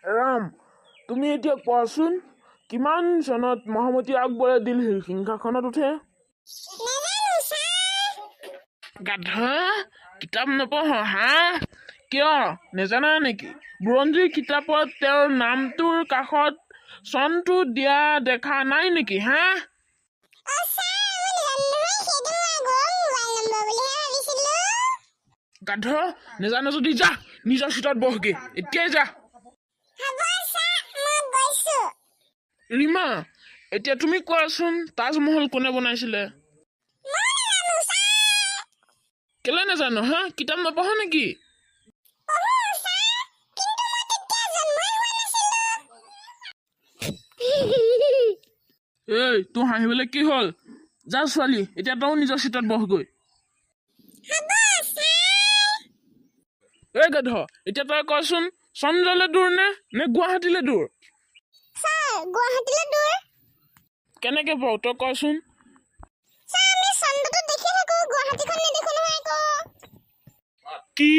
ৰাম, তুমি এতিয়া কোৱাচোন, কিমান চনত মহামতী আকবৰে দিল্লীৰ সিংহাসনত উঠে? নাজানো ছাৰ। গাধা, কিতাপ নপঢ় হা? কিয় নেজানা নেকি? বুৰঞ্জীৰ কিতাপত তেওঁৰ নামটোৰ কাষত চনটো দিয়া দেখা নাই নেকি হা? অ ছাৰ, মই নাজানো নহয়, সেইটো মই আগৰ মোবাইল নম্বৰ বুলিহে ভাবিছিলো। গাধ, নেজান যদি যা, নিজৰ চিটত বহগে, এতিয়াই যা। হ'ব ছাৰ, মই গৈছো। ৰীমা, এতিয়া তুমি কোৱাচোন, তাজমহল কোনে বনাইছিলে? মই নাজানো ছাৰ। কেলে নাজানো হা? কিতাপ নপঢ় নেকি? পঢ়ো ছাৰ, কিন্তু মই তেতিয়া জন্মই হোৱা নাছিলো। এই, তোৰ হাঁহিবলৈ কি হ'ল? যা ছোৱালী, এতিয়া তও নিজৰ চিটত বহগৈ। হ'ব ছাৰ। এই গাধ, এতিয়া তই কচোন, চন্দ্ৰলৈ দূৰ নে নে গুৱাহাটীলৈ দূৰ? ছাৰ, গুৱাহাটীলৈ দূৰ। কেনেকে বাৰু, তই কচোন। ছাৰ, আমি চন্দ্ৰটো দেখি থাকো, গুৱাহাটীখন নেদেখো নহয় আকৌ। কি?